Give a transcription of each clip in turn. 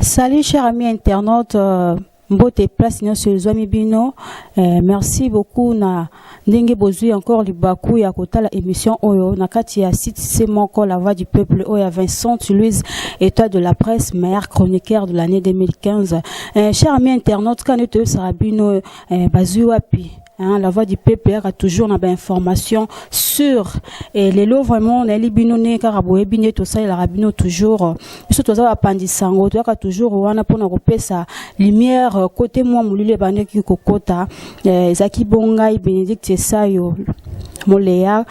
Salut chers amis internautes, mbote place nyonso ezwami bino. Merci beaucoup na ndenge bozwi encore libaku ya kotala émission oyo na kati ya site C moko La Voix du Peuple oyo ya Vincent Louise, étoile de la presse, meilleur chroniqueur de l'année 2015. Chers amis internautes, quand toyebisaka bino bazwi wapi, hein, La Voix du Peuple eyaka toujours na bainformation sur et lelo vraiment nayeli bino ndenge kaka boyebi nde tosalelaka bino toujours. Biso toza bapandisa yango, toyaka toujours wana mpona kopesa lumière côté mwa molili ebandaki kokota. Ezalaki bongai Bénédicte Esayo Moleya,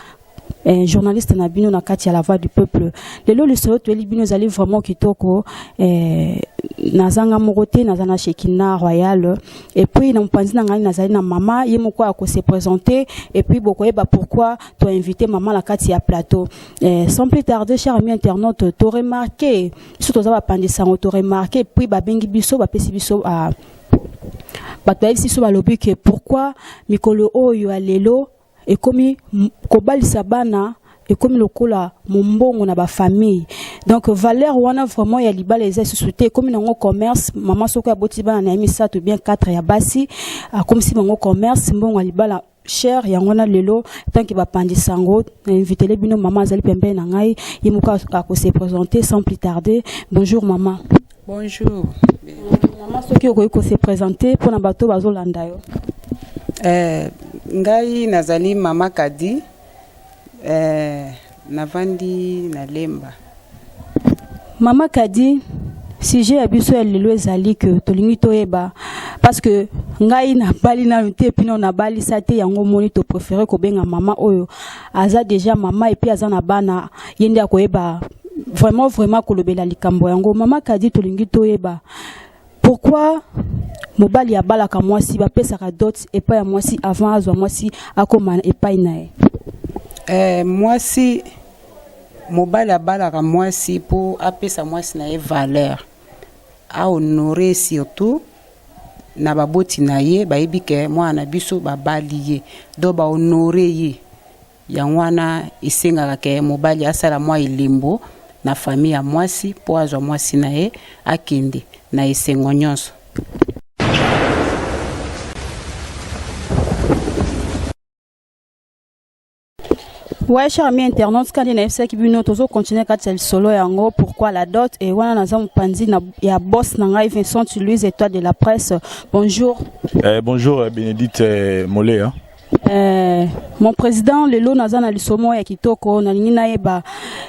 journaliste na bino na kati ya La Voix du Peuple. Lelo lisolo toyeli bino ezali vraiment kitoko. Nazanga moko te, naza na Shekina Royal et puis na mopanzi na ngai nazali na mama ye moko akose présenter et puis bokoyeba pourquoi toinvité mama na kati ya plateau. Sans plus tarder, chers amis internautes, toremarquer, biso toza bapandisa yango, toremarquer et puis babengi biso, bapesi biso, bato bayebisi biso, balobi ke pourquoi mikolo oyo ya lelo ekomi kobalisa bana ekomi lokola mombongo na bafamille. Donc valeur wana vraiment ya libala eza lisusu te, ekomi nango commerce. Mama soki aboti bana na ye misato, bien 4 ya basi, akomisi bango commerce, mbongo ya libala cher. Yango wana lelo tant que bapandisa yango, invitele bino mama azali pembeni na ngai, ye moko akose présenter. Sans plus tarder, bonjour mama. Bonjour. Mama, soki okoki kose présenter mpona bato bazolanda yo. Ngai nazali mama Kadi, navandi na Lemba. Mama Kadi, sujet ya biso ya lelo ezali ke tolingi toyeba, parce que ngai nabali nanu te, mpino nabalisa te. Yango omoni topréféré kobenga mama oyo aza déjà mama et puis aza na bana, ye nde akoyeba vraiment vraiment kolobela likambo yango. Mama Kadi, tolingi toyeba pourquoi mobali abalaka mwasi, bapesaka dot epai ya mwasi avant azwa mwasi akóma epai na ye. Mwasi, mobali abalaka mwasi mpo apesa mwasi na ye valeur, ahonore surtout na baboti na ye. Bayebi ke mwana na biso babali ye, donc bahonore ye. Yango wana esengaka ke mobali asala mwa elembo na famille ya mwasi mpo azwa mwasi na ye, akende na esengo nyonso. Ouais, cher ami internaute, quand nayebisaki bino tozocontinue kati ya lisolo yango, pourquoi la dot. E wana naza mopanzi na ya boss na ngai Vincent Louise, étoile de la presse. Bonjour. Bonjour Bénédicte Mollet. Hein. Mon président, lelo naza na lisolo ya kitoko, nalingi nayeba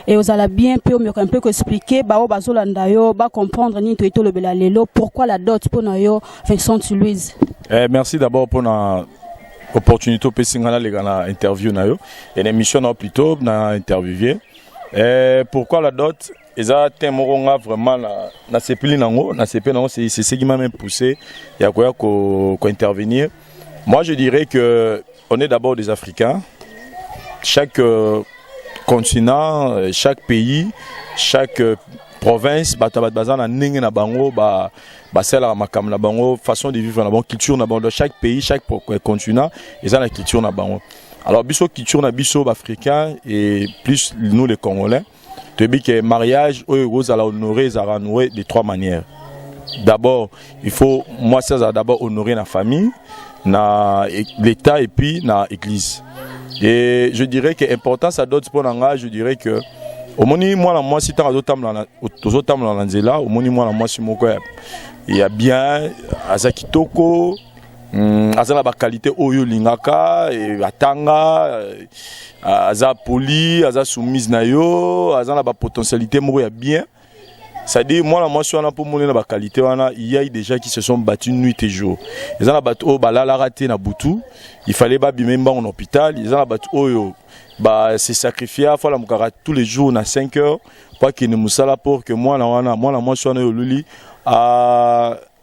e ozala bien mpe omeka mpe koexpliquer bao bazolanda yo bacomprendre nini toyi tolobela lelo, pourquoi la dot mpo na yo, Vincent Louise. Merci d'abord pour la opportunité opesi nga naleka na interview na yo et na émission na yo plutôt na interviewier. Pourquoi la dot eza thème moko nga vraiment na nasepeli nango, nasepeli nango, c'est ce qui m'a même poussé ya koya ko intervenir. Moi, je dirais que on est d'abord des Africains. Chaque continent, chaque pays, chaque province, bato bato baza na ndenge na bango ba basalaka makambo na bango, façon de vivre na bango, culture na bango. Dans chaque pays, chaque continent eza na culture na bango. Alors biso, culture na biso baafricain et plus nous les Congolais, toyebi ke mariage oyo ekozala honoré, ezalaka honoré de trois manières. D'abord, il faut mwasi azala d'abord honoré na famille, na l'État et puis na église. Et je dirais que importance ya dot mpo na nga, je dirais que omoni mwana mwasi, ntango tozotambola na nzela, omoni mwana mwasi moko ya bien, aza kitoko, aza na baqualité oyo olingaka, atanga, aza poli, aza soumise na yo, aza na bapotentialité moko ya bien. C'est-à-dire mwana mwasi wana, mpo moni na baqualité wana, il y a déjà qui se sont battus nuit et jour. Eza na bato oyo balalaka te na butu, il fallait babima mbango na hôpital. Eza na bato oyo ba se sacrifier, faut alamukaka tous les jours na 5 heures po akende mosala pour que mwana wana, mwana mwasi wana oyo oluli,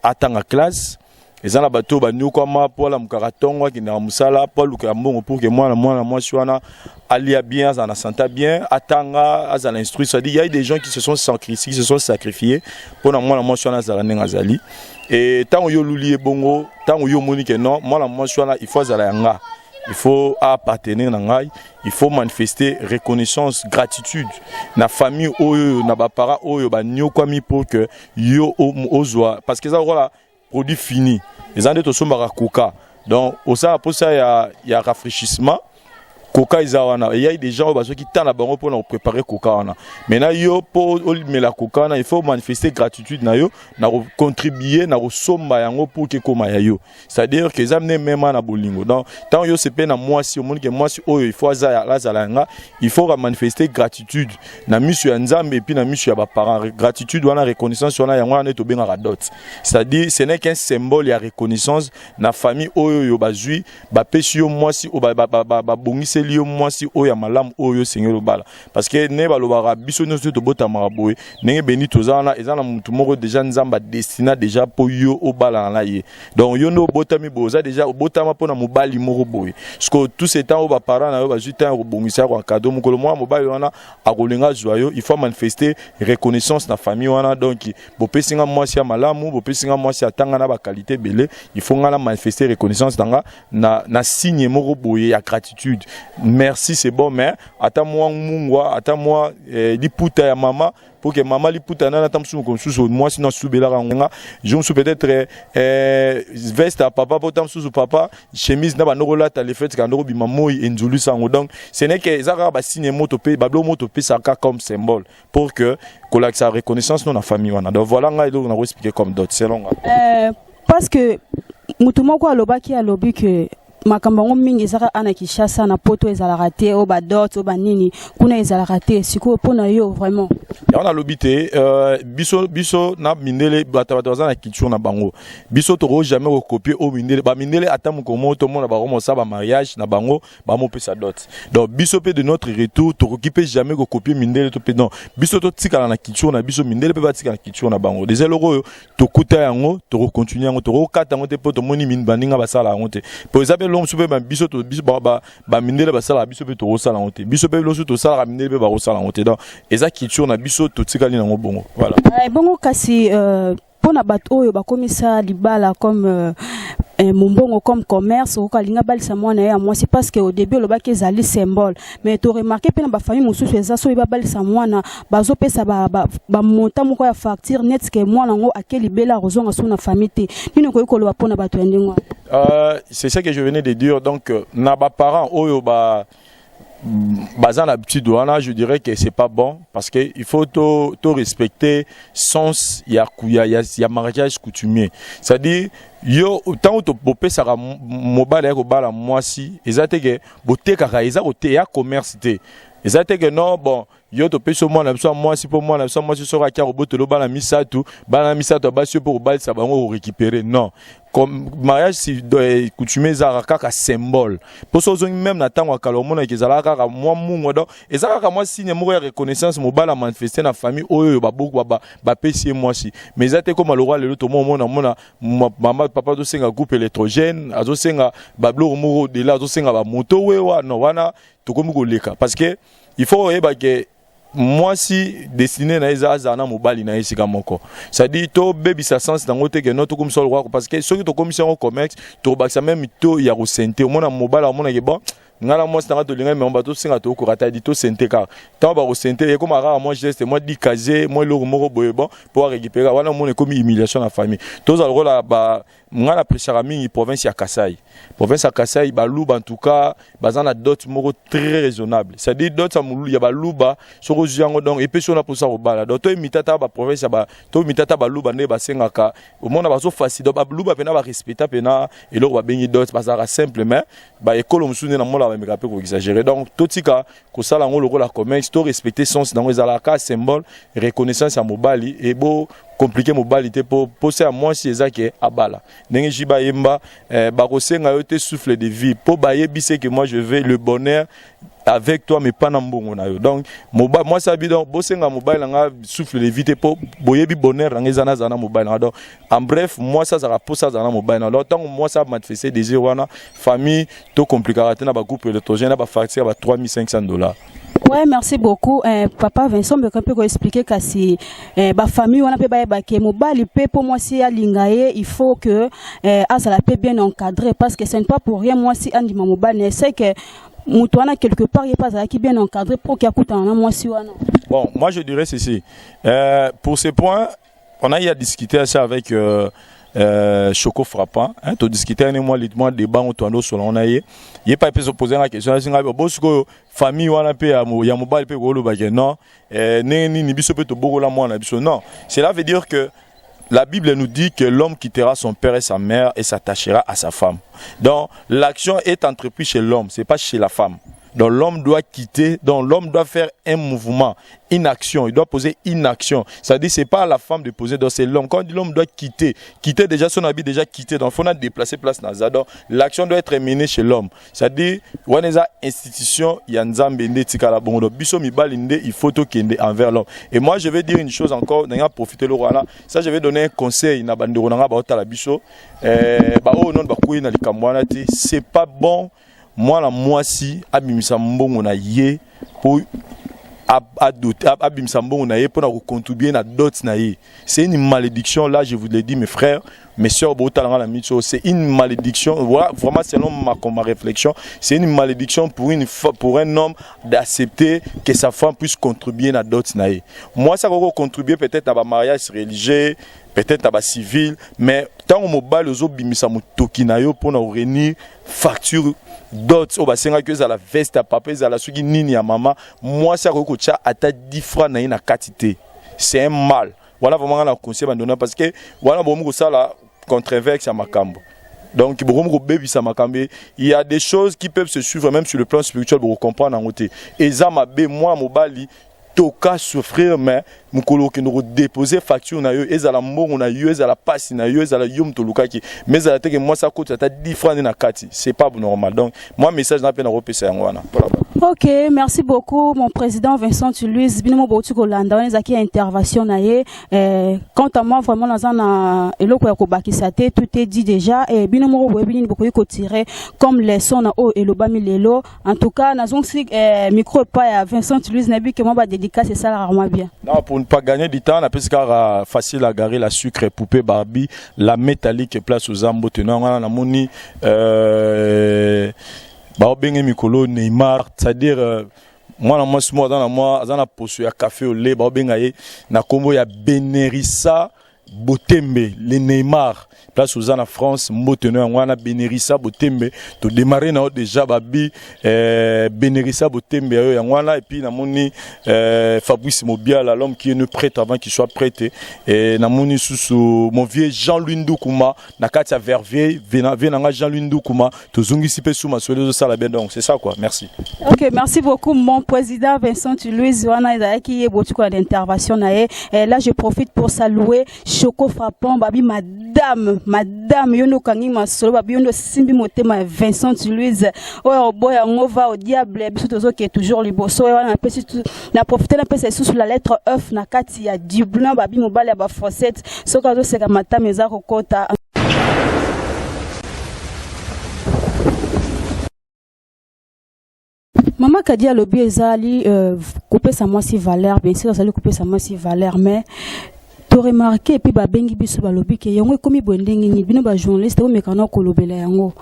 atanga classe. Eza na bato oyo banyokwama mpo alamukaka ntongo, akendaka mosala mpo alukaka mbongo pour que mwana mwasi wana alia bien, azala na santé bien, atanga, azala instruit. C'est-à-dire il y a eu des gens qui se sont sacrifiés, qui se sont sacrifiés mpona mwana mwasi wana azala ndenge azali. E ntango yo oluli ye bongo, ntango yo omoni ke non, mwana mwasi wana il faut azala ya nga. Il faut appartenir na ngai, il faut manifester reconnaissance, gratitude na famille oyo, na baparent oyo banyokwami pour que yo ozwa, parce que eza lokola produit fini. Eza nde tosombaka Coca, donc osala mposa ya rafraîchissement, Coca eza wana, eyai déjà oyo bazwaki temps na bango mpona kopréparer Coca wana. Maintenant, yo, mpo omela Coca wana, il faut manifester gratitude na yo na kocontribuer na kosomba yango pour ke ekóma ya yo. C'est-à-dire que eza nde mema na bolingo. Donc ntango yo sepe na mwasi, omoni ke mwasi oyo, il faut azala yanga, il faut manifester gratitude na miso ya Nzambe et puis na miso ya baparent. Gratitude wana, reconnaissance wana, yango wana nde tobengaka dot. C'est-à-dire, ce n'est qu'un symbole ya reconnaissance na famille oyo oyo bazwi, bapesi yo mwasi oyo, babongiseli yo mwasi oyo ya malamu, oyo osengeli obala. Parce que nde balobaka, biso nyonso tobotamaka boye ndenge beni toza wana, eza na motu moko déjà Nzambe adestina déjà mpo yo obalana na ye. Donc yo nde obotami boye, oza déjà obotama mpo na mobali moko boye. Parce que tout ce temps oyo baparent na yo bazwi temps ya kobongisa ya koencadrer, mokolo mwana mobali wana akolinga azwa yo, il faut manifester reconnaissance na famille wana. Donc bopesi nga mwasi ya malamu, bopesi nga mwasi atanga na baqualité ebele, il faut nga na manifester reconnaissance na nga na signe moko boye ya gratitude. Merci, c'est bon, mais ata mwa mungwa, ata mwa liputa ya mama, pour que mama liputa nana, ata mosusu, mokolo mosusu mwasi na asubelaka nga jour mosusu, peut-être veste ya papa, po ta mosusu papa chemise na bando kolata, le fait kando kobima moi enzulisa yango. Donc ce n'est que eza kaka basigne moto mpe babiloko moto opesaka comme symbole pour que kolakisa reconnaissance no na famille wana. Donc voilà, ngai eloko nako expliquer comme dot selon nga. Parce que motu moko alobaki, alobi ke makambo yango mingi ezaka ana Kinshasa, na Poto ezalaka te, oyo badot, oyo banini kuna ezalaka te. Sikoyo mpo na yo vraiment? Yango nalobi te, biso na mindele, bato baza na culture na bango. Biso toko jamais kocopier oyo mindele. Bamindele, ata mokolo moko tomona bango mosala bamariage na bango, bamopesa dot. Donc biso mpe, de notre retour, tokoki mpe jamais kocopier mindele to mpe non. Biso totikala na culture na biso, mindele mpe batikala na culture na bango. Déjà eloko oyo tokuta yango, tokocontinue yango, tokokata yango te mpo tomoni baninga basala yango te. Po eza mpe eloko mosusu mpe biso bamindele basalaka, biso mpe tokosala yango te. Biso mpe eloko mosusu tosalaka, mindele mpe bakosala yango te. Donc eza culture na biso, totikali nango bongo, voilà. Bongo kasi mpona bato oyo bakomisa libala comme mombongo, comme commerce, okoka alinga balisa mwana ye ya mwasi, parce que au début olobaki ezali symbole, mais toremarquer mpe na bafamille mosusu eza soki babalisa mwana, bazopesa bamontant moko ya facture, neti ke mwana yango ake libela, akozonga so na famille te. Nini okoki koloba mpona bato ya ndenge wana? C'est ce que je venais de dire. Donc na baparent oyo ba baza na habitude wana, je dirais que c'est pas bon, parce que il faut to respecter sens ya mariage coutumier. C'est-à-dire, yo, ntango bopesaka mobali ya kobala mwasi, eza te ke botekaka, eza kote ya commerce te. Eza te ke non, bon, yo topesi mwana biso ya mwasi, mpo mwana biso ya mwasi soki akia kobotela bana misato, bana misato ya basi, yo mpo kobalisa bango, korécupérer. Non, comme mariage si coutumier ezalaka kaka symbole, mpo so ozongi même na ntango ya kala, omonaki ezalaka kaka mwa mungwa. Donc eza kaka mwa signe moko ya reconnaissance mobali amanifeste na famille oyo baboku bapesi ye mwasi. Mais eza te koma lokwa lelo tomona mona mama, papa azosenga groupe électrogène, azosenga babiloko moko dela, azosenga bamoto wewa. Non, wana tokomi koleka, parce que il faut oyeba ke mwasi, destinée na ye eza azala na mobali na ye esika moko. C'est-à-dire, tobebisa sens nango te ke no tokomisa lokwako, parce que soki tokomisi yango commerce, tokobakisa même to ya kosente. Omona mobali amonake, bon, ngai na mwasi nanga tolingai, me bato tosenga, tokokoka ta di tosente kaka. Ntango bakosente, ekóma kaka mwa geste, mwa dikaze, mwa eloko moko boye, bon, mpo arécupérer wana. Omona ekomi humiliation na famille. Tozala lokola ba ngai napréciaka mingi province ya Kasai. Province ya Kasai, Baluba, en tout cas baza na dot moko très raisonnable. C'est-à-dire, dot ya Baluba, soki ozwi yango, donc epesi yo na mposa kobala. Donc toimita ta baprovince ya, toimita ta Baluba nde basengaka. Omona bazofacile. Donc Baluba mpena barespecta mpena eloko babengi dot, bazalaka simple. Mais baekolo mosusu nde namona bameka mpe koexagérer. Donc totika kosala yango lokola commerce, to respecter sens nango. Ezalaka symbole reconnaissance ya mobali, ebo compliqué mobali te, mpo posa ya mwasi eza ke abala. Ndenge ji bayemba, bakosenga yo te souffle de vie, mpo bayebi se que moi, je veux le bonheur avec toi, mais pas na mbongo na yo. Donc mwasi abi, donc bosenga mobali na nga souffle de vie te, mpo boyebi bonheur na nga eza nazala na mobali na nga. Donc en bref, mwasi azalaka mposa azala na mobali na. Donc ntango mwasi amanifeste désir wana, famille tocompliquaka te na bagroupe électrogène, na bafacture ya ba 3500 dollars. Ouais, merci beaucoup papa Vincent. Meka mpe koexpliquer kasi bafamille wana mpe bayeba ke mobali mpe, mpo mwasi alinga ye, il faut que azala mpe bien encadré, parce que ce n'est pas pour rien mwasi andima mobali na c'est que moto wana quelque part ye mpe azalaki bien encadré pour ke akutana na mwasi wana. Bon, moi je dirais ceci. Pour ce point, on a eu à discuter ça avec Choco Frappant. Hein, tu discuté un mois, moi débat on sur on a eu. Il pas pu se poser la question. Bon, famille wana pe ya mobali pe koloba ke non, ndenge nini biso pe tobokola mwana biso? Non, cela veut dire que la Bible nous dit que l'homme quittera son père et sa mère et s'attachera à sa femme. Donc l'action est entreprise chez l'homme, c'est pas chez la femme. Donc l'homme doit quitter, donc l'homme doit faire un mouvement, une action, il doit poser une action. C'est-à-dire c'est pas à la femme de poser, donc c'est l'homme. Quand on dit l'homme doit quitter, quitter déjà son habit déjà quitté, donc il faut déplacer place naza. Donc l'action doit être menée chez l'homme. C'est-à-dire wana eza institution ya Nzambe nde tikala bongo. Donc biso mibali nde il faut tokende envers l'homme. Et moi je vais dire une chose encore, nga profiter le wana, ça je vais donner un conseil na bandeko na nga baotala biso, ba oyo non bakuyi na likambo wana te, c'est pas bon mwana mwasi abimisa mbongo na ye po abimisa mbongo na ye mpona kocontribuer na dot na ye. C'est une malédiction. Là je vous le dis, mes frères, mes soeurs, botalanga na miso, c'est une malédiction. Voilà, vraiment selon ma réflexion, c'est une malédiction pour un homme d'accepter que sa femme puisse contribuer na dot na ye. Moi ça koko contribuer peut-être à ba mariage religieux, peut-être à ba civil, mais ntango mobali ozobimisa motoki na yo mpona koréunir facture dot oyo basengaki, ezala veste ya papa, ezala soki nini ya mama, mwasi akoki kotia ata 10 francs na ye na kati te. C'est un mal. Wana vraiment nga na conseil bandona, parce que wana bokomi kosala controverse ya makambo, donc bokomi kobebisa makambo. Il y a des choses qui peuvent se suivre même sur le plan spirituel, bokocomprendre yango te. Eza mabe. Mwa mobali toka souffrir, mais mokolo okende kodépose facture na yo, ezala mbongo na yo, ezala pasi na yo, ezala yo moto olukaki, mais ezala teke mwasi akoti ata 10 francs nde na kati, c'est pas normal. Donc moi message na mpe nakopesa yango wana. Ok, merci beaucoup mon président Vincent Louise. Bino mo bouti kolanda wana ezalaki intervention na ye. Quant à moi, vraiment naza na eloko ya kobakisa te, tout est dit déjà. Et bino moko boyebi nini bokoki kotirer comme leçon na oyo elobami lelo. En tout cas nazongisi micro epai ya Vincent Louise. Nayebi ke mwa badédicace esalaka mwa bien. Non, pour ne pas gagner du temps, napesi kaka facile à garer, la sucre, poupée Barbie, la métallique, place aux ambo tenant wana. Namoni baobenge mikolo Neymar, c'est-à-dire mwana mwasi moko aza na mwa aza na poso ya café au lait, baobenga ye na nkombo ya Benerissa Botembe, le Neymar, place oza na France, mbote no yango wana. Benerissa Botembe, todémarre na yo déjà babi Benerissa Botembe ya yo yango wana. Et puis namoni Fabrice Mobiala, l'homme qui est né prêtre avant qu'il soit prêtre. Et namoni susu mon vieux Jean-Louis Ndukuma na kati ya Verviers, vie nanga Jean-Louis Ndukuma, tozongisi mpe suma solo ezosala bien. Donc c'est ça quoi, merci. Ok, merci beaucoup mon président Vincent Louise. Wana ezalaki ye boti kola d'intervention na ye. Et là je profite pour saluer Choco Frappant, babi madame, madame yo nde okangi masolo, babi yo nde osimbi motema ya Vincent Louise. Oyo oboya yango va au diable. Biso tozoke toujours liboso. Oyo wana napesi, na profite napesa lisusu la lettre F na kati ya Dublin, babi mobali ya bafrocette, soki azoseka matama eza kokota. Mama Kadi alobi ezali kopesa mwasi valeur. Bien sûr azali kopesa mwasi valeur, mais toremarquer et puis babengi biso, balobi ke yango ekomi boye. Ndenge nini bino bajournaliste bomekana kolobela yango?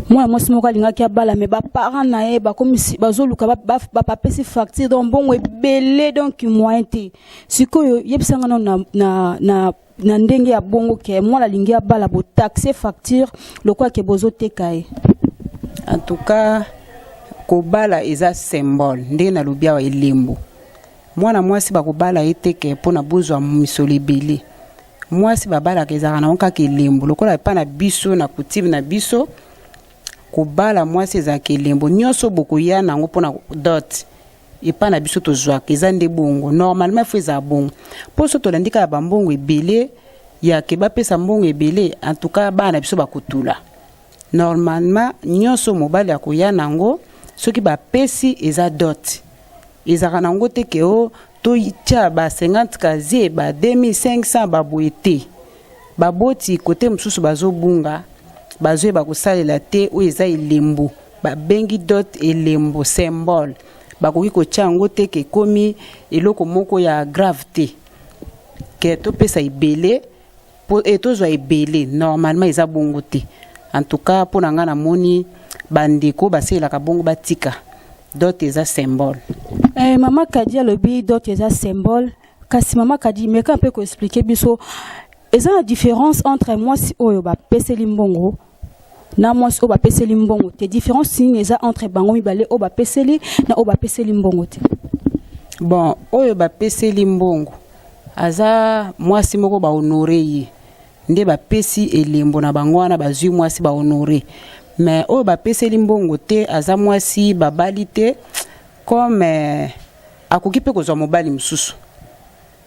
Mwana mwasi moko alingaki abala, mais baparent na ye bakomisi bazoluka bapesi facture, donc mbongo ebele, donc moyen te. Sikoyo yebisanga nano na ndenge ya bongo ke mwana alingi abala, botaxe facture lokola ke bozoteka ye. En tout cas kobala eza symbole, ndenge nalobi awa, elembo. Mwana mwasi bakobala ye te ke mpona bozwa misolo ebele. Mwasi babalaka ezalaka nango kaka elembo, lokola epa na biso na coutume na biso. Kobala mwasi ezalaka elembo nyonso bokoya nango mpona dot. Epa na biso tozwaka eza nde bongo. Normalement faut ezala bongo, mpo so tolandi kaka bambongo ebele ya ke bapesa mbongo ebele, en tout cas bana na biso bakotula. Normalement nyonso mobali akoya nango, soki bapesi eza dot, ezalaka nango te ke o totia ba 50 casier, ba 2500, baboye te. Baboti kote mosusu bazobunga, bazoyeba kosalela te. Oyo eza elembo, babengi dot elembo, symbole. Bakoki kotia yango te ke ekomi eloko moko ya grave te, ke topesa ebele po tozwa ebele. Normalement eza bongo te. En tout cas, mpo na ngai, namoni bandeko basalelaka bongo, batika. Dot eza symbole. Mama Kadi alobi dot eza symbole. Kasi mama Kadi, meka mpe koexpliquer biso, eza na différence entre mwasi oyo bapeseli mbongo na mwasi oyo bapeseli mbongo te? Différence nini eza entre bango mibale, oyo bapeseli na oyo bapeseli mbongo te? Bon, oyo bapeseli mbongo aza mwasi moko bahonorer ye nde bapesi elembo na bango wana, bazwi mwasi bahonorer. Mais oyo bapeseli mbongo te aza mwasi babali te, comme akoki mpe kozwa mobali mosusu.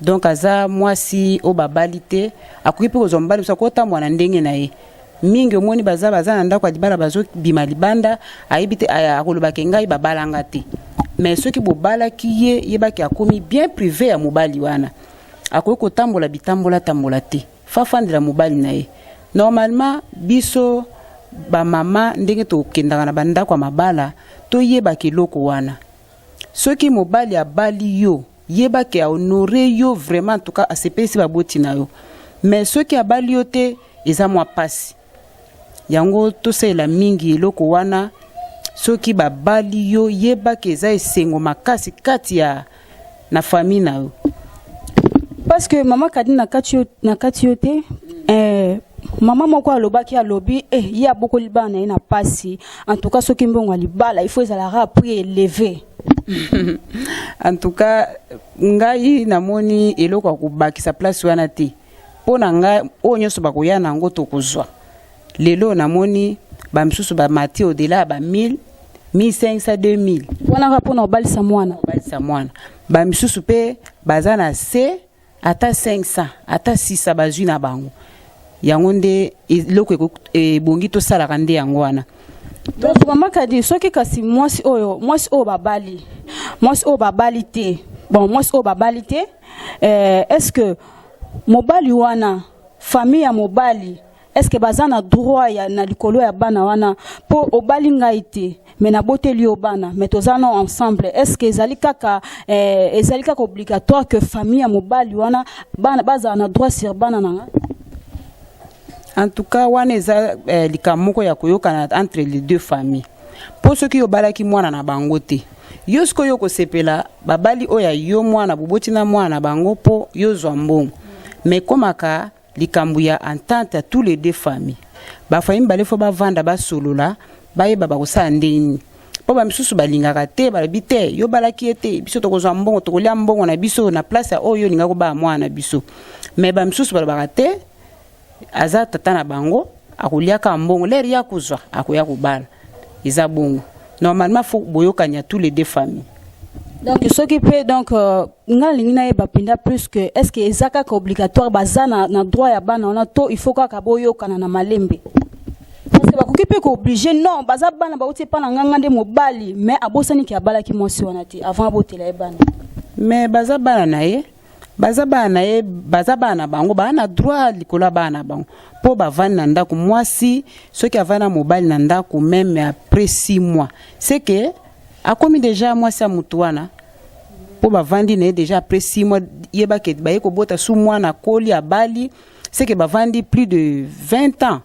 Donc aza mwasi oyo babali te, akoki mpe kozwa mobali mosusu, akotambola na ndenge na ye. Mingi omoni baza na ndako ya libala, bazobima libanda, ayebi te, akolobaka ngai babalanga te. Mais soki bobalaki ye, yebaki akomi bien privé ya mobali wana, akoki kotambola bitambola tambola te, fafandela mobali na ye. Normalement, biso bamama, ndenge tokendaka na bandako ya mabala, toyebaka eloko wana. Soki mobali abali yo, yebaki ahonorer yo vraiment, en tout cas asepelisi baboti na yo. Mais soki abali yo te, eza mwa pasi. Yango tosalela mingi eloko wana. Soki babali yo, yebaki eza esengo makasi kati ya na famille na yo. Parce que mama Kadi, na kati yo te, mama moko alobaki, alobi ye abokoli bana na ye na pasi. En tout cas, soki mbongo ya libala, il faut ezalaka prix élevé. En tout cas, ngai namoni eloko ya kobakisa place wana te. Mpo na ngai, oyo nyonso bakoya na yango, tokozwa. Lelo namoni bamisusu bamati au-delà ya ba 1000, 1500, 2000. Wana kaka mpona kobalisa mwana? Kobalisa mwana. Bamisusu mpe baza na se, ata 500, ata 600, bazwi na bango. Yango nde eloko ebongi tosalaka nde yango wana. Donc mama Kadi, soki kasi mwasi oyo babali, mwasi oyo babali te, bon, mwasi oyo babali te, est ce que mobali wana, famille ya mobali, est ce que baza na droit ya na likolo ya bana wana? Mpo obali ngai te, mais naboteli yo bana, mais toza na ensemble, est ce que ezali kaka obligatoire que famille ya mobali wana, bana bazala na droit sur bana na nga? En tout cas, wana eza likambo moko ya koyokana entre les deux familles. Mpo soki obalaki mwana na bango te, yo sikoyo kosepela babali oyo ya yo mwana, boboti na mwana na bango mpo yozwa mbongo. Mais ekomaka likambo ya entente ya tous les deux familles. Bafamille mibale faut bavanda, basolola, bayeba bakosala ndenge nini. Mpo bamisusu balingaka te, balobi te, yo balaki ye te, biso tokozwa mbongo, tokolia mbongo na biso na place ya oyo olinga kobala mwana na biso. Mais bamisusu balobaka te, aza tata na bango, akoliaka mbongo, l'heure ya kozwa akoya kobala. Eza bongo. Normalement, faut boyokani ya tous les deux familles. Donc soki mpe, donc nga nalingi nayeba mpenza plus que est ce que eza kaka obligatoire baza na droit ya bana wana, to il faut kaka boyokana na malembe? Parce que bakoki mpe koobliger, non, baza bana bauti epa na nganga nde mobali, mais abosaniki abalaki mwasi wana te avant abotela ye bana. Mais baza bana na ye, baza bana na ye, baza bana na bango, baa na droit likolo ya bana na bango, mpo bavandi na ndako. Mwasi soki avandi na mobali na ndako, même après 6 mois, c'est que akomi déjà mwasi ya motu wana, mpo bavandi na ye déjà après 6 mois. Yebake baye kobota su mwana, akoli, abali, c'est que bavandi plus de 20 ans,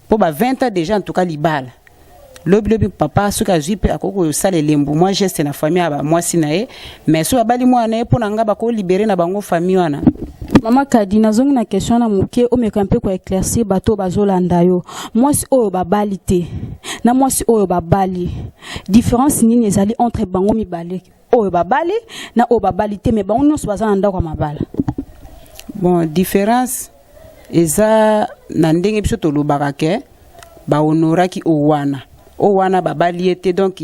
mpo ba 20 ans déjà. En tout cas, libala lobi lobi, papa soki azwi mpe, akoki kosala elembo, mwa geste na famille ya bamwasi na ye. Mais soki abali mwana na ye, mpo na nga bakolibérer na bango famille wana. Mama Kadi, nazongi na question na moke, omeka mpe koéclaircir bato oyo bazolanda yo. Mwasi oyo babali te na mwasi oyo babali, différence nini ezali entre bango mibale, oyo babali na oyo babali te, mais bango nyonso baza na ndako ya mabala? Bon, différence eza na ndenge biso tolobaka ke bahonoraki oyo wana, oyo wana babali ye te, donc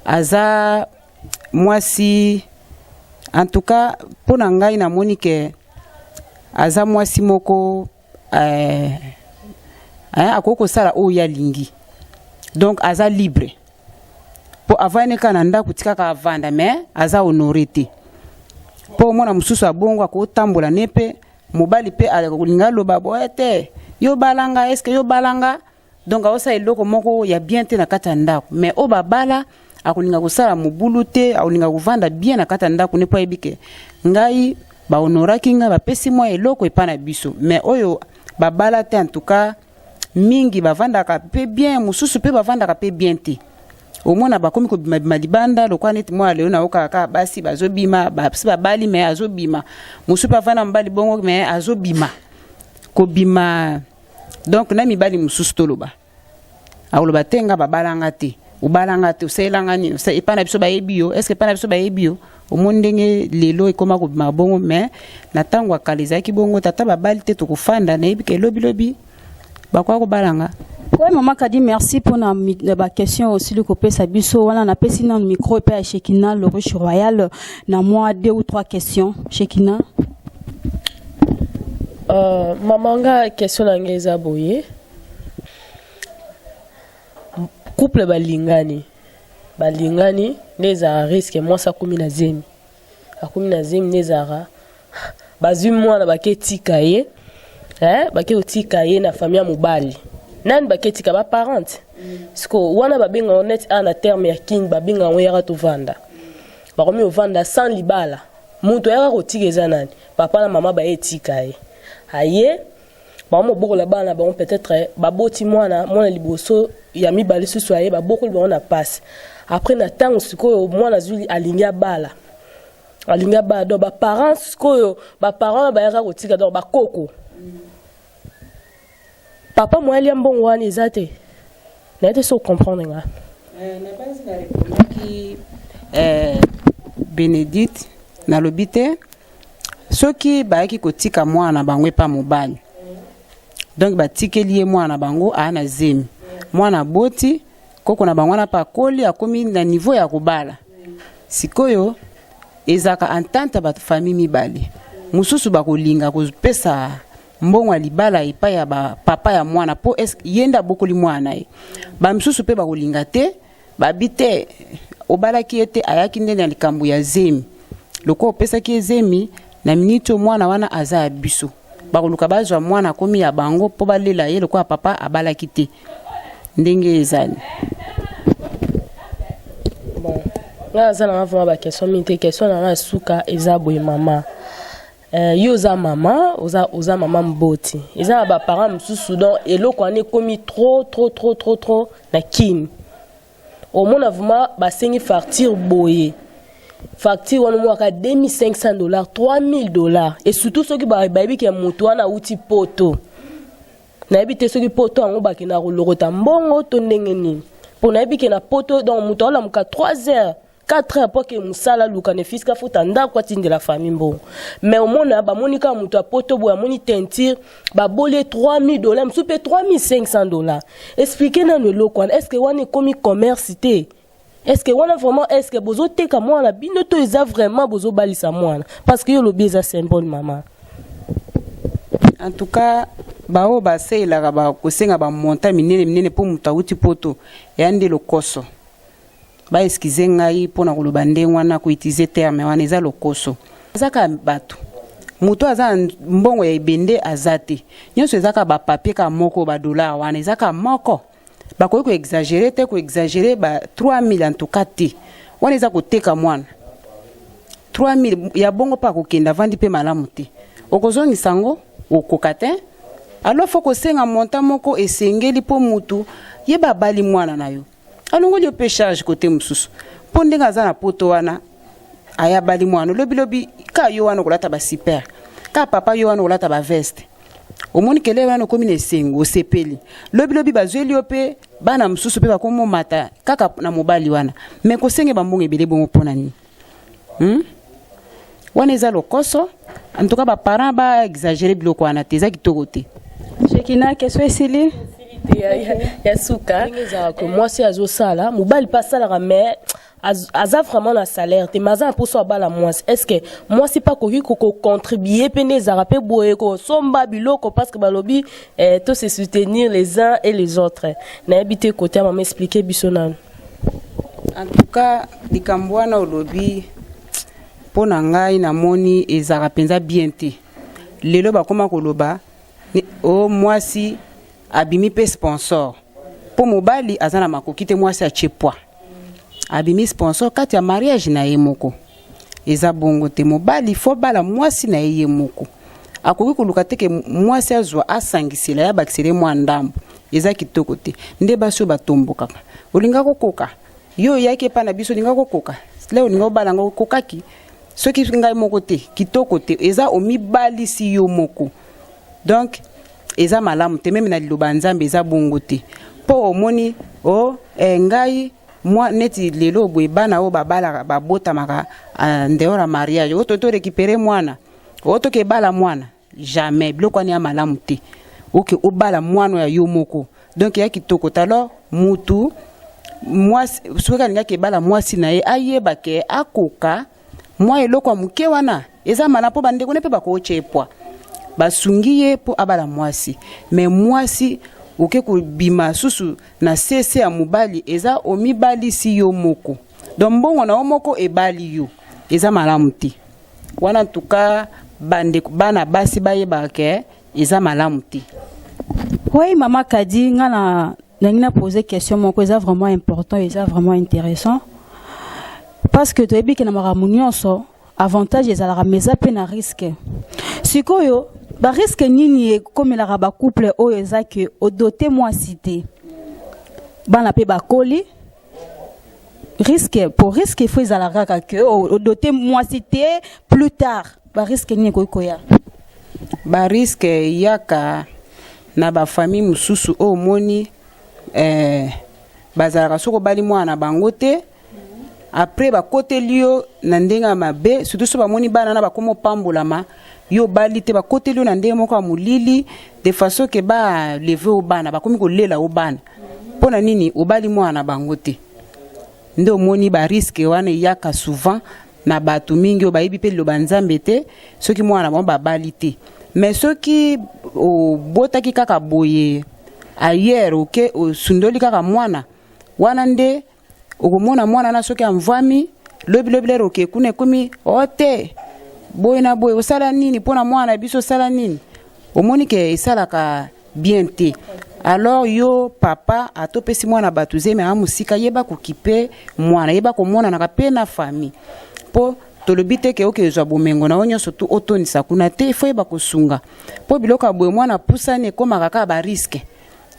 aza mwasi. En tout cas, mpo na ngai, namoni ke aza mwasi moko akoki kosala oyo ye alingi, donc aza libre, mpo avandi kaka na ndako, tikaka avanda, mais aza honoré te. Mpo omona mosusu abongo akotambola ne mpe mobali mpe akolinga aloba boye te, yo balanga, est-ce yo balanga? Donc aosala eloko moko ya bien te na kati ya ndako. Mais oyo babala Akolinga kosala mobulu te, akolinga kovanda bien na kati ya ndako ne mpo ayebi ke ngai bahonoraki ngai, bapesi mwa eloko epai na biso. Mais oyo babala te, en tout cas mingi bavandaka mpe bien, mosusu mpe bavandaka mpe bien te. Omona bakomi kobimabima libanda lokola neti mwana lelo naokaka kaka basi bazobima, basi babali me azobima, mosusu mpe avanda mobali bongo me azobima kobima. Donc na mibali mosusu toloba, akoloba te nga babalanga te, obalanga te, osalelanga nini? Epai na biso bayebi yo? Est-ce epai na biso bayebi yo? Omoni ndenge lelo ekóma kobima bongo, mais na ntango ya kala ezalaki bongo. Tata babali te, tokofanda, nayebi ke lobilobi bakoya kobalanga. Oui, Maman Kadi, merci pour la ba question aussi le kopesa biso. Wana na pesi na micro pe ya Shekina le riche royal na moi deux ou trois questions. Shekina. Mama, nga question na ngai eza boye: couple balingani, balingani nde ezalaka risque, mwasi akomi na zemi, akomi na zemi, nde ezalaka bazwi mwana, bake tika ye, eh, bake kotika ye na famille ya mobali. Nani bake tika? Baparente. Siko wana babenga yango neti a na terme ya king, babenga yango yaka tovanda. Bakomi ovanda sans libala. Moto ayaka kotika eza nani? Papa na mama baye etika ye, aye bamobokola bana bango. Peut-être baboti mwana, mwana liboso, ya mibale susu aye, babokoli bango na pasi. Après na ntango sikoyo mwana azwi, alingi abala, alingi abala, donc baparents sikoyo, baparents wana bayaka kotika, donc bakoko papa moya alia mbongo wana eza te. Naye te so comprendre nga. Na basi narépondaki Bénédicte, nalobi te soki bayaki kotika mwana na bango epa mobali, donc batikeli ye mwana na bango aya na zemi, mwana aboti, koko na bango wana mpe akoli, akomi na niveau ya kobala. Sikoyo ezalaka entente ya bato, famille mibale. Mosusu bakolinga kopesa mbongo ya libala epai ya bapapa ya mwana mpo ye nde abokoli mwana na ye. Bamisusu mpe bakolinga te, babi te, obalaki ye te, ayaki nde na likambo ya zemi, lokola opesaki ye zemi na miniti oyo, mwana wana aza ya biso. Bakoluka bazwa mwana akomi ya bango mpo balela ye lokola papa abalaki te. Ndenge ezali. Bon, nga aza nanga vraiment baquestion mingi te. Question na nga ya suka eza boye: mama, yo oza mama, oza mama mboti, eza na baparent mosusu, donc eloko wana ekomi trop trop trop trop trop na kini. Omona vraiment basengi facture boye, facture wana omwaka 2500 dollars, 3000 dollars, et surtout soki bayebi ke moto wana awuti poto. Nayebi te soki poto yango bakendaka kolokota mbongo to ndenge nini, mpo nayebi ke na poto, donc moto aolamuka 3 heures, 4 heures mpo ke mosala, aluka ne fiske, afuta ndako, atindela famille mbongo. Mais omona bamoni kaka moto ya poto boye, amoni teinture, baboli ye 3000 dollars, mosusu mpe 3500 dollars. Explique nano eloko wana. Est ce que wana ekomi commerce te? Est ce que wana vraiment, est ce que bozoteka mwana bino to eza vraiment bozobalisa mwana? Parce que yo olobi eza symbole, mama. En tout cas baoyo basalelaka bakosenga bamontant minene minene mpo moto awuti poto, eya nde lokoso. Baexcuser ngai mpona koloba ndenge wana, koutiliser terme wana, eza lokoso. Eza kaka bato, moto aza na mbongo ya ebende aza te, nyonso eza kaka bapapier kaka moko, badollar wana eza kaka moko. Bakoki koexagérer te, koexagérer ba 3000 en tout cas te. Wana eza koteka mwana. 3000 ya bongo mpe akokende, avandi mpe malamu te, okozongisa yango okoka te. Alors faut kosenga montant moko esengeli mpo mutu yeba abali mwana na yo, alongoli yo mpe charge kote mosusu, mpo ndenge aza na poto wana, aya abali mwana, lobilobi ka yo wana okolata basuper, ka papa yo wana okolata baveste. Omoni kele wana okomi na esengo, osepeli. Lobilobi bazweli yo mpe bana mosusu mpe bakomomata kaka na mobali wana. Me kosenge bambongo ebele bongo mpo na nini, Wana eza lokoso. En tout cas baparent baexagérer biloko wana te, eza kitoko te. Shekina, question esili? Ya suka, ndenge ezalaka, mwasi azosala, mobali mpe asalaka, mais aza vraiment na salaire te, mais aza na mposo abala mwasi. Est ce que mwasi mpe akoki kocontribuer mpe nde ezalaka mpe boye, kosomba biloko? Parce que balobi to se soutenir les uns et les autres. Nayebi te kote ya mama, explique biso nanu. En tout cas likambo wana olobi, mpo na ngai namoni ezalaka mpenza bien te. Lelo bakóma koloba o mwasi abimi mpe sponsor mpo mobali aza na makoki te, mwasi atie poids. Abimi sponsor kati ya mariage na ye moko. Eza bongo te. Mobali faut bala mwasi na ye ye moko. Akoki koluka te ke mwasi azwa asangisela ye abakisela ye mwa ndambo. Eza kitoko te. Nde basi oyo batombokaka. Olinga kokoka? Yo oyaki epai na biso olinga kokoka? Leo olinga obala ngo okokaki? Soki ngai moko te, kitoko te. Eza omibalisi yo moko. Donc eza malamu te, meme na liloba ya Nzambe eza bongo te. Po omoni oh, eh, ngai mwa neti lelo boye bana oyo babalaka babotamaka en dehors ya mariage, oyo to récupérer mwana, oyo toke bala mwana, jamais biloko wana ya malamu te. Oke obala mwana ya yo moko, donc ya kitoko te. Alors mutu mwasi soki alingaki ebala mwasi na ye, ayeba ke akoka mwa eloko ya moke wana eza malamu, mpo bandeko ne mpe bakotya epwa basungi ye mpo abala mwasi. Me mwasi oke kobima susu na sese ya mobali, eza omibalisi yo moko, donc mbongo na yo moko ebali yo, eza malamu te wana. En tout cas bandeko bana basi bayebaka ke eza malamu te. Oui, mama Kadi, nga na nangi na poser question moko eza vraiment important, eza vraiment intéressant, parce que toyebi ke na makambo nyonso avantage ezalaka, mais eza mpe na risque. Sikoyo barisque nini ekomelaka bacouple oyo eza ke odote mwasi te, bana mpe bakoli? Risque pour risque, il faut ezala kaka ke odote mwasi te, plus tard barisque nini ekoki koya? Barisque eyaka na bafamille mosusu oyo omoni bazalaka soki obali mwana na bango te, après bakoteli yo na ndenge ya mabe, surtout so bamoni bana na bakoma opambolama, yo obali te, bakoteli yo na ndenge moko ya molili, de façon ke baleve yo bana, bakomi kolela yo bana. Mpo na nini obali mwana na bango te? Nde omoni barisque wana eyaka souvent na bato mingi oyo bayebi mpe liloba Nzambe te, soki mwana na bango babali te. Mais soki obotaki kaka boye ailleurs, oke osundoli kaka mwana wana, nde okomona mwana na soki amvwami lobilobi lero oke kuna, ekomi o te boye na boye, osala nini mpona mwana na biso, osala nini? Omoni ke esalaka bien te. Alors yo papa atopesi mwana bato zemi aya mosika, yeba kokipe mwana, yeba komonanaka mpe na famille, mpo tolobi te ke oke ezwa bomengo na yo nyonso tu otondisa kuna te. Faut yeba kosunga, mpo biloko ya boye mwana apusani ekomaka kaka barisque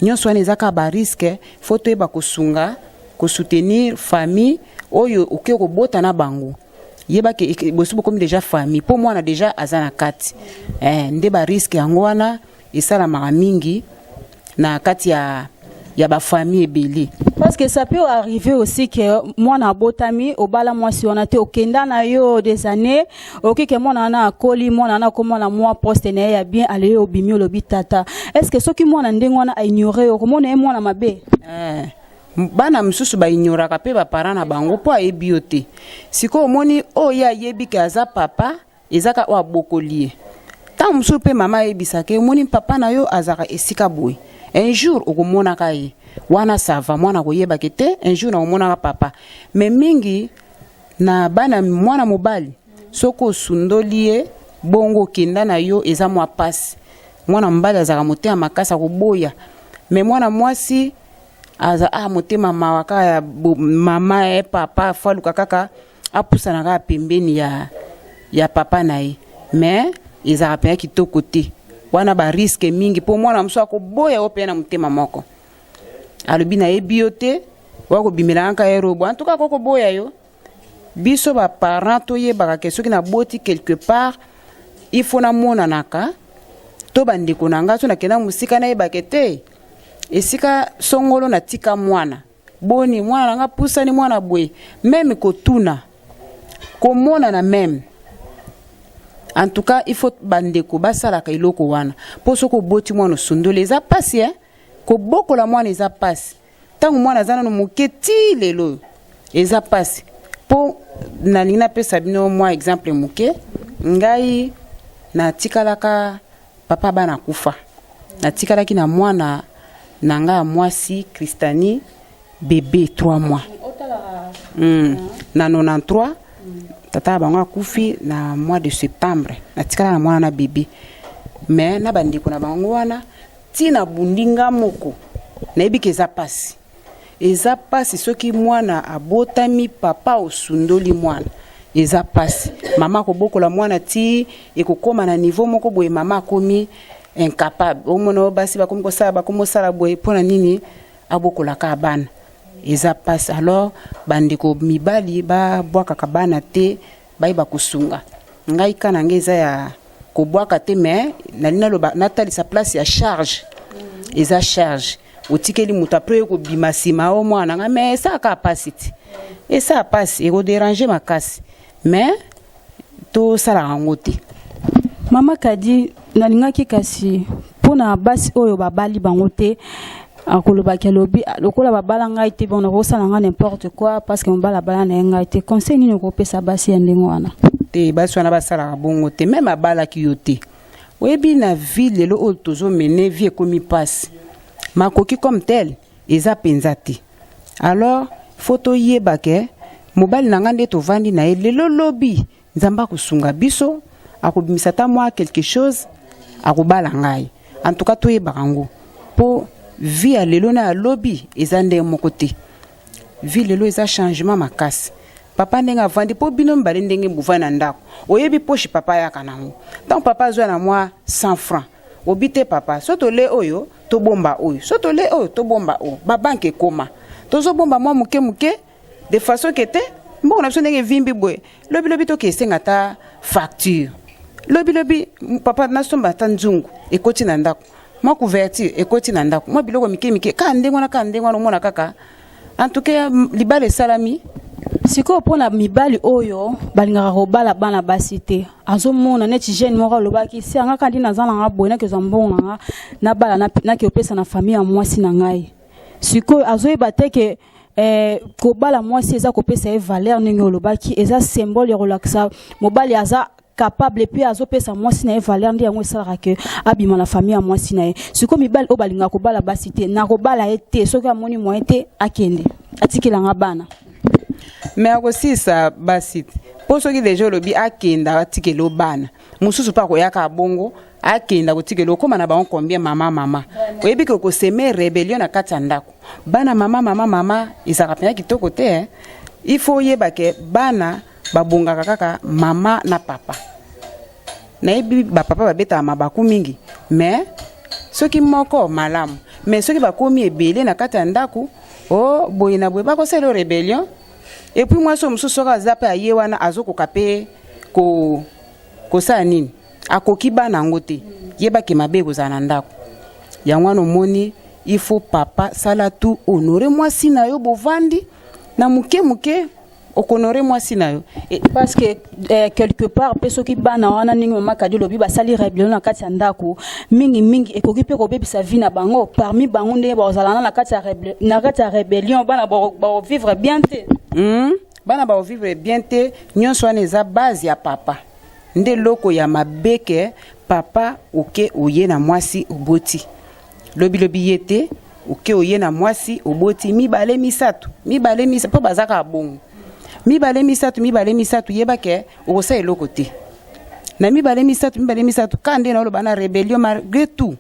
nyonso wana, eza kaka barisque. Faut toyeba kosunga, kosoutenir famille oyo oke kobota na bango. Yeba ke bosi bokomi déjà famille, mpo mwana déjà aza na kati. Nde barisque yango wana esalamaka mingi na kati ya bafamille ebele. Parce que ça peut arriver aussi que mwana abotami, obala mwasi wana te, okenda na yo des années, okoki ke mwana wana akoli, mwana wana akoma na mwa poste na ye ya bien, aleye obimi olobi tata. Est ce que soki mwana ndenge wana aignore yo, okomona ye mwana mabe? Bana mosusu baignoraka mpe baparent na bango mpo ayebi yo te. Sikoyo omoni oyo ye ayebi ke aza papa, eza kaka oyo abokoli ye. Ntango mosusu mpe mama ayebisaka ye: omoni papa na yo azalaka esika boye, un jour okomonaka ye wana, ça va. Mwana koyebaki te un jour nakomonaka papa. Mais mingi na bana, mwana mobali soki osundoli ye bongo okenda na yo, eza mwa pasi. Mwana mobali azalaka motema makasi, akoboya. Mais mwana mwasi aza motema mawa kaka ya mama ye papa, faut aluka kaka apusana kaka pembeni ya papa na ye. Mais ezalaka mpenza kitoko te wana, barisque mingi, mpo mwana mosusu akoboya yo mpenza na motema moko, alobi nayebi yo te, oya kobimela kaka ye robo. En tout cas akokoboya yo. Biso baparent toyebaka ke soki naboti quelque part, il faut namonanaka to bandeko na ngai. So nakenda mosika, nayebake te esika songolo natika mwana, boni mwana na nga pusani, mwana boye, même kotuna, komonana même. En tout cas il faut bandeko basalaka eloko wana, mpo soki oboti mwana osundoli, eza pasi, eh? Kobokola mwana eza pasi ntango mwana aza nano moke ti lelo oyo, eza pasi. Mpo nalingi napesa bino mwa exemple moke. Ngai natikalaka papa, bana kufa, natikalaki na mwana na ngai ya mwasi Kristani, bébé 3 mois. Na 93 tata ya bango akufi na mois de septembre. Natikala na mwana na bébé, mais na bandeko na bango wana ntina bundi nga moko nayebi ke eza pasi. Eza mpasi soki mwana abotami, papa osundoli mwana, eza mpasi. Mama akobokola mwana ti ekokóma na niveau moko boye, mama akomi incapable. Omona oyo basi bakomi kosala, bakomi kosala boye mpona nini? Abokolaka bana, eza mpasi. Alors bandeko mibali babwakaka bana te, bayeba kosunga. Ngai ka na ngai eza ya kobwaka te, mais nalingi naloba, natalisa place ya charge. Eza charge otikeli moto, après ekobima nsima o mwana ngai, mais esalaka mpasi te, esala mpasi, ekodéranger makasi, mais tosalaka yango te. Mama Kadi, nalingaki kasi mpona basi oyo babali bango te, akolobaki, alobi lokola babala ngai te, bon, nakosala ngai n'importe quoi parce que mobali abala na ye ngai te. Conseil nini okopesa basi ya ndenge wana? Te, basi wana basalaka bongo te. Même abalaki yo te, oyebi na vie lelo oyo tozomene, vie ekomi mpasi, makoki comme tel eza mpenza te. Alors faut toyeba ke mobali na ngai nde tovandi na ye lelo, lobi Nzambe akosunga biso, akobimisa ata mwa quelque chose, akobala ngai. En tout cas toyebaka yango, mpo vie ya lelo na ya lobi eza ndenge moko te. Vie lelo eza changement makasi. Papa ndenge avandi, mpo bino mibale ndenge bovandi na ndako, oyebi poche papa ayaka nango. Ntango papa azwa na mwa 100 franc, obi te: "Papa, so tole oyo, tobomba oyo, so tole oyo, tobomba oyo." Babanke ekoma, tozobomba mwa moke moke, de façon ke te mbongo na biso ndenge evimbi boye, lobilobi toke esenga ata facture, lobilobi papa nasomba ata nzungu ekoti na ndako, mwa couverture ekoti na ndako, mwa biloko mike mike, kaka ndenge wana, kaka ndenge wana. Omona kaka, en tout cas libala esalami. Sikoyo mpona mibali oyo balingaka kobala bana basi te, azomona neti jeune moko alobaki si anga kaka ndi naza nanga boye, nakezwa mbongo nanga, nabala, nake opesa na famille ya mwasi na ngai. Sikoyo azoyeba te ke kobala mwasi eza kopesa ye valeur. Ndenge olobaki, eza symbole ya kolakisa mobali aza capable, et puis azopesa mwasi na ye valeur. Nde yango esalaka ke abima na famille ya mwasi na ye. Sikoyo mibali oyo balingaka kobala basi te, nakobala ye te, soki amoni moyen te, akende atikelanga bana. Mais akosilisa basi te, mpo soki deja olobi akenda atikela o bana mosusu, mpe akoyaka bongo, akenda kotikela, okóma na bango combien? Mama, mama, oyebi ke okosemer rébellion na kati ya ndako. Bana mama, mama, mama, ezalaka mpenza kitoko te, eh? Il faut oyeba ke bana babongaka kaka mama na papa. Nayebi bapapa babetaka mabaku mingi, mais soki moko malamu, mais soki bakomi ebele na kati ya ndako, o boye na boye, bakosala rébellion. Et puis mwasi oyo mosusu, soki aza mpe aye wana, azokoka mpe kosala nini, akoki bana yango te. Yebake mabe ekozala na ndako. Yango wana omoni, il faut papa sala tout, honorer mwasi na yo. Bovandi na moke moke, okohonorer mwasi na yo. Parce que quelque part mpe soki bana wana, ndenge mama Kadi olobi, basali rébellion na kati ya ndako mingimingi, ekoki mpe kobebisa vie na bango. Parmi bango ndenge bazala na kati ya rébellion, bana bakovivre bien te. Bana bakovivre bien te. Nyonso wana eza base ya papa nde eloko ya mabe ke papa oke oye na mwasi, oboti, lobilobi ye te, oke oye na mwasi, oboti mibale, misato, mibale, misato, mpo baza kaka bongo, mibale, misato, mibale, misato. Yeba ke okosala eloko te na mibale, misato, mibale, misato, kaka nde naoloba na rébellion. Malgré tout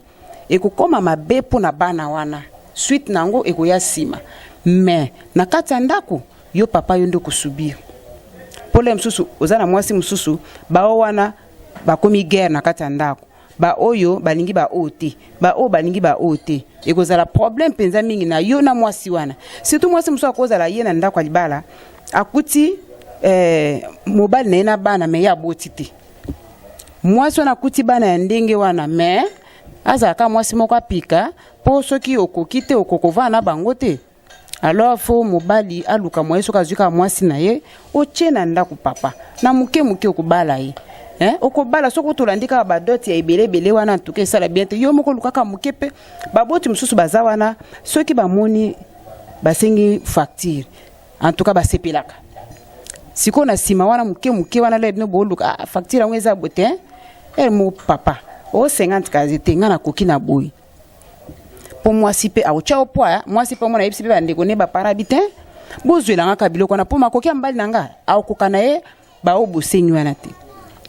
ekokóma mabe mpo na bana wana, suite na yango ekoya nsima. Mais na kati ya ndako, yo papa, yo nde okosubir pole mosusu. Oza na mwasi mosusu, bao wana bakomi guerre na kati ya ndako, baoyo balingi baoyo te, baoyo balingi baoyo te. Ekozala problème mpenza mingi na yo na mwasi wana. Surtout mwasi mosusu akozala ye na ndako ya libala, akuti mobali na ye na bana, mais ye aboti te. Mwasi wana akuti bana ya ndenge wana, mais azalaka mwasi moko apika, mpo soki okoki te, okokovana na bango te. Alors faut mobali aluka moye. Soki azwi kaka mwasi na ye, otie na ndako, papa, na moke moke okobala ye, eh? Okobala. Soki otolandi kaka badot ya ebele ebele wana, antuka esala bien te. Yo moko olukaka moke. Mpe baboti mosusu baza wana, soki bamoni basengi facture, en tout cas basepelaka. Sikoyo na nsima wana, moke moke wana, la bino booluka, ah, facture yango eza boye te, eh, mo papa o 50 kazi te, ngai nakoki na boye. Mpo mwasi mpe akotya yo poa, mwasi mpe omona, yebisi mpe bandeko ne bapara bi te, bozwelanga kaka biloko wana, mpo makoki ya mobali na nga akokoka na ye bao bosengi wana te.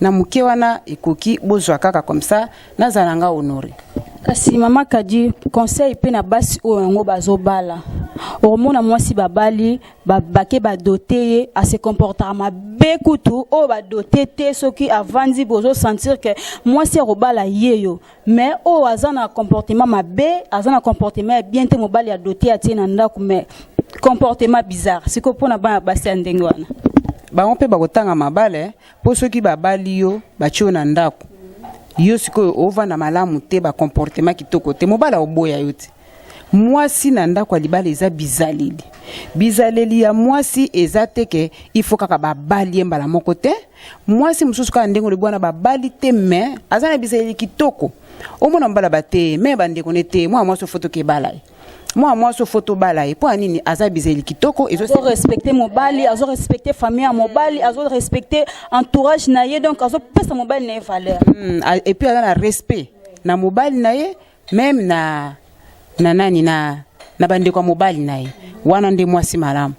Na moke wana ekoki, bozwa kaka, comme ça nazala nga honoré. Kasi mama Kadi, conseil mpe na basi oyo yango bazobala. Okomona mwasi babali bake badote ye, ase comportaka mabe kutu oyo badote te. Soki avandi, bozosentir ke mwasi akobala ye yo, mais oyo aza na comportement mabe, aza na comportement ya bien te. Mobali adote, atie na ndako, mais comportement bizarre. Sikoyo mpona bana basi ya ndenge wana? Bango mpe bakotanga mabale, mpo soki babali yo, batie yo na ndako, yo sikoyo ovanda malamu te, bacomportement kitoko te, mobali aoboya yo te. Mwasi na ndako ya libala eza bizaleli. Bizaleli ya mwasi eza te ke il faut kaka babali ye mbala moko te. Mwasi mosusu kaka ndenge olobi wana, babali te, mais aza na bizaleli kitoko. Omona mobala bate me bandeko ne te, mwana mwasi ofo tokebala ye, mwana mwasi ofo tobala ye. Mpo ya nini? Aza bizaleli kitoko. Azorespecte mobali, azorespecte famille ya mobali, azorespecte entourage na ye, donc azopesa mobali na ye valeur. Et puis aza na respect na mobali na ye, même na nani, na bandeko ya mobali na ye. Wana nde mwasi malamu.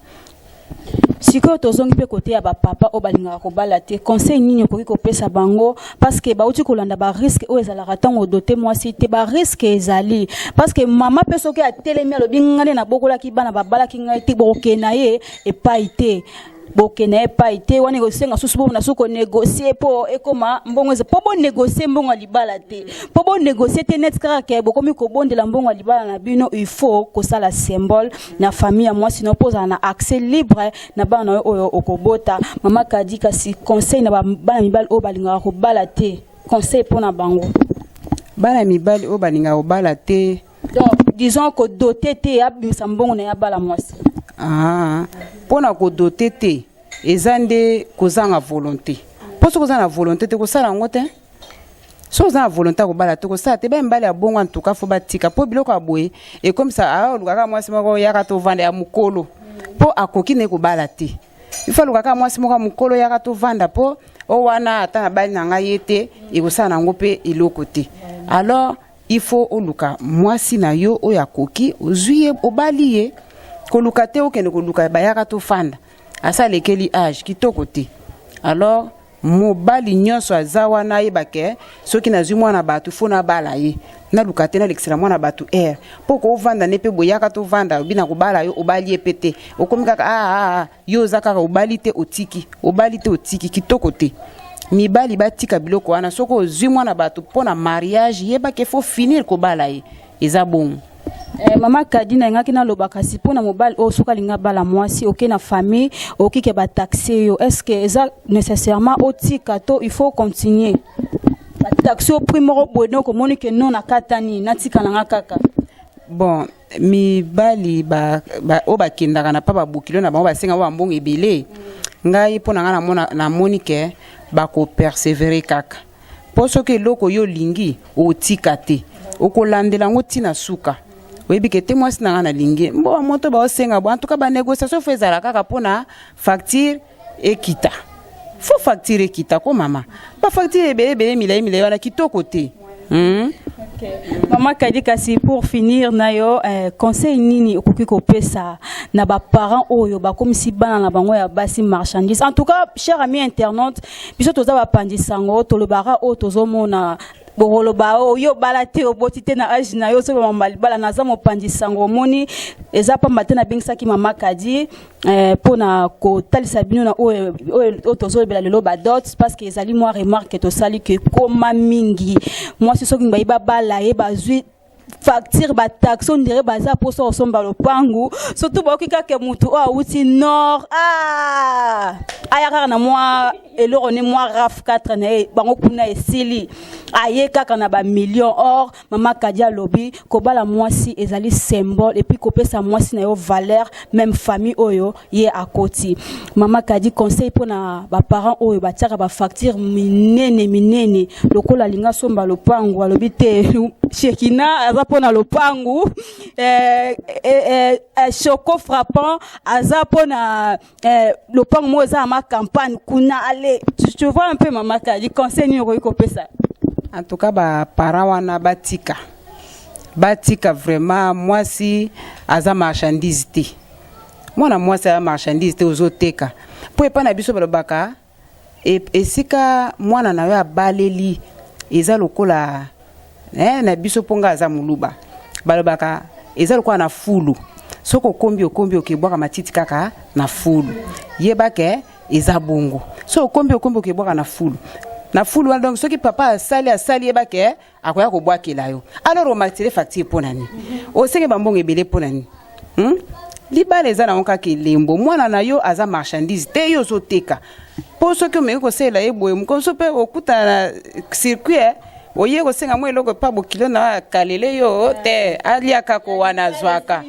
Sikoyo tozongi mpe kote ya bapapa oyo balingaka kobala te. Conseil nini okoki kopesa bango? Parce que bauti kolanda barisque oyo ezalaka ntango odote mwasi te. Barisque ezali parce que mama mpe soki atelemi, alobi: "Ngai nde nabokolaki bana, babalaki ngai te." Bokokende na ye epai te, bokende ye epai te. Wana ekosenga susu bomona susu konégocie mpo ekoma mbongo eza, mpo bonégocie mbongo ya libala te, mpo bonégocie te net kaka ke bokomi kobondela mbongo ya libala na bino. Il faut kosala symbole na famille ya mwasi no mpo ozala na accès libre na bana na yo oyo okobota. Mama Kadi, kasi conseil na bana mibali oyo balingaka kobala te, conseil mpo na bango? Bana mibali oyo balingaka kobala te? Donc disons kodote te, abimisa mbongo na ye abala mwasi. Ah, mpo na kodote te, eza nde kozanga volonté, mpo soki oza na volonté te, kosala yango te. Soki oza na volonté ya kobala te, kosala te. Bana mibali ya bongo, en tout cas, faut batika, mpo biloko ya boye ekomisa aya olukaka mwasi moko yaka tovanda ya mokolo, mpo akoki na ye kobala te. Ifo alukaka mwasi moko ya mokolo yaka tovanda, mpo o wana ata na bali na ngai ye te, ekosala nango mpe eloko te. Alors il faut oluka mwasi na yo oyo akoki, ozwi ye, obali ye. Koluka te okende koluka bayaka tofanda, asa alekeli age, kitoko te. Alors mobali nyonso aza wana ayeba ke soki nazwi mwana bato, fo nabala ye. Naluka te nalekisela mwana bato aire, mpo kovanda nde mpe boyaka tovanda, obi na kobala yo, obali ye mpe te, okomi kaka ah, ah, ah, yo oza kaka obali te, otiki, obali te, otiki, kitoko te. Mibali batika biloko wana. Soki ozwi mwana bato mpo na mariage, yebake faut finir kobala ye, eza bongo. Mama Kadi, nalingaki naloba kasi mpo na mobali oyo soki alingi abala mwasi, oke na famille, okoki ke bataxe yo. Est ce que eza nécessairement otika to il faut continuer? Bataxe yo prix moko boye, donc omoni ke non, nakatani, natika nanga kaka. Bon, mibali oyo bakendaka na pa babokilo na bango, basenga bo bambongo ebele, ngai mpo na ngai namoni ke bakopersévérer kaka, mpo soki eloko yo olingi, otika te, okolandela yango ntina suka. Oyebi ke te, mwasi na ngai nalingi mbo bamoto baosenga bo. En tout cas, banégociation faut ezala kaka mpona facture ekita. Faut facture ekita ko mama, bafacture ebele ebele, milai milai wana kitoko te. Okay. Mama Kadi, kasi pour finir na yo, conseil nini okoki kopesa na baparent oyo bakomisi bana na bango ya basi marchandise? En tout cas, cher ami internaute, biso toza bapanzi sango, tolobaka oyo tozomona. Bokoloba oyo obala te, oboti te na age na yo, soki bamama libala. Naza mopanzi sango, omoni eza pamba te nabengisaki mama Kadi mpona kotalisa bino na oyo oyo tozolobela lelo, badot, parce que ezali mwa remarque tosali ke koma mingi mwasi soki bayi babala ye, bazwi facture, bataxe, on dirait baza mposa kosomba lopangu. Surtout bayoki kaka motu oyo awuti nord, ah! Aya kaka na mwa eloko ne mwa RAV4 na ye, bango kuna esili, aye kaka na bamillion. Or mama Kadi alobi kobala mwasi ezali symbole et puis kopesa mwasi na yo valeur, même famille oyo ye akoti. Mama Kadi, conseil mpona baparent oyo batiaka bafacture minene minene lokola alinga somba lopangu, alobi te Shekina aza mpona lopangu, choco frappant aza mpona lopangu moko eza na ma campagne kuna. Ale, tu vois un peu, mama Kadi, conseil nini okoki kopesa? En tout cas, baparent wana batika, batika vraiment. Mwasi aza marchandise te, mwana mwasi aza marchandise te ozoteka. Mpo epai na biso balobaka esika mwana na yo abaleli eza lokola na biso, mpo nga aza moluba, balobaka eza lokola na fulu. Soki okombi, okombi, okebwaka matiti kaka na fulu. Yeba ke eza bongo. Soki okombi, okombi, okebwaka na fulu, na fulu wana. Donc soki papa asali, asali, yeba ke akoya kobwakela yo. Alors omatile facture mpo na nini? Osenge bambongo ebele mpo na nini? Libala eza nango kaka elembo. Mwana na yo aza marchandise te, yo ozoteka. Mpo soki omeki kosalela ye boye, mokoso mpe okutana na circuit, oye kosenga mwa eloko epa bokilo na akalele yo te, aliaka ko wana azwaka.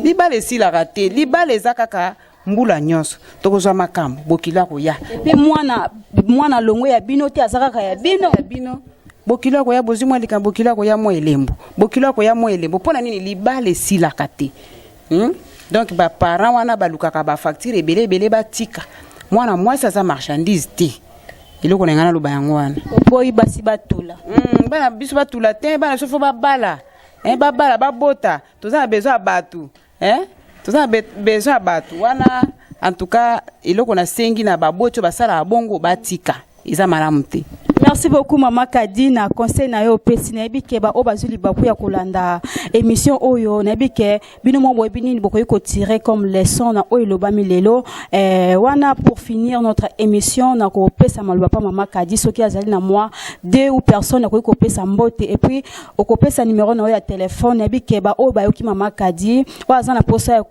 Libala esilaka te. Libala eza kaka mbula nyonso tokozwa makambo, bokilo akoya. Mpe mwana, mwana longo ya bino te, aza kaka ya bino. Ya bino. Bokilo akoya, bozwi mwa likambo, bokilo akoya mwa elembo, bokilo akoya mwa elembo. Mpo na nini libala esilaka te? Donc baparent wana balukaka bafacture ebele ebele, batika. Mwana mwasi aza marchandise te. Eloko na ngai naloba yango wana. Oboyi basi batula. Bana biso batula te. Bana biso faut babala, eh, babala, babota. Toza na besoin ya bato, eh? Toza na besoin ya bato wana. En tout cas, eloko nasengi na baboti oyo basalaka bongo, batika, eza malamu te. Merci beaucoup, Mama Kadi, na conseil na yo opesi. Nayebi ke baoyo bazwi libaku ya kolanda émission oyo, nayebi ke bino mwa boyebi nini bokoki kotirer comme leçon na oyo elobami lelo. Wana pour finir notre émission, na kopesa maloba pa Mama Kadi, soki azali na mwa deux ou personne akoki kopesa mbote, et puis okopesa numéro na oyo ya telefone. Nayebi ke baoyo bayoki Mama Kadi, oyo aza na posa ya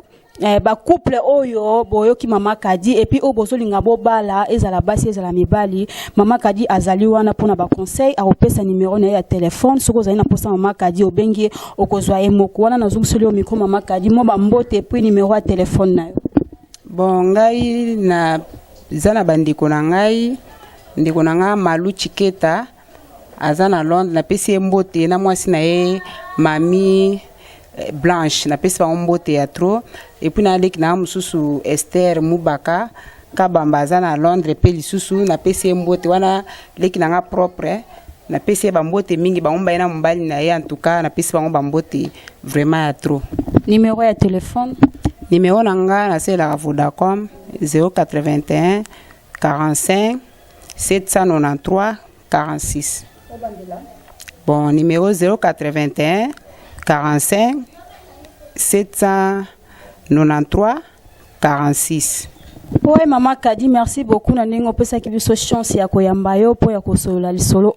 bacouple oyo boyoki Mama Kadi, et puis oyo bozolinga bobala, ezala basi, ezala mibali, Mama Kadi azali wana mpona baconseil. Akopesa numero na ye ya telefone. Soki ozali na mposa Mama Kadi, obengi ye, okozwa ye moko wana. Nazongiseli yo micro, Mama Kadi, mwa bambote et puis numero ya telefone na yo. Bon, ngai na eza na bandeko na ngai. Ndeko na ngai Malu Chiketa aza na Londres, napesi ye mbote na mwasi na ye Mami Blanche, napesi bango mbote ya trop. Et puis naleki na mosusu Esther Mubaka Kabamba aza na Londres mpe lisusu, napesi ye mbote wana. Leki na nga propre, napesi ye bambote mingi, bango mbaye na mobali na ye. En tout cas, napesi bango bambote vraiment ya trop. Numéro ya telefone? Numéro na nga, nasalelaka Vodacom, 081 45 793 46. Bon, numéro 081 45 793 46. Ouais, Mama Kadi, merci beaucoup na ndenge opesaki biso chance ya koyamba yo mpo ya kosolola lisolo.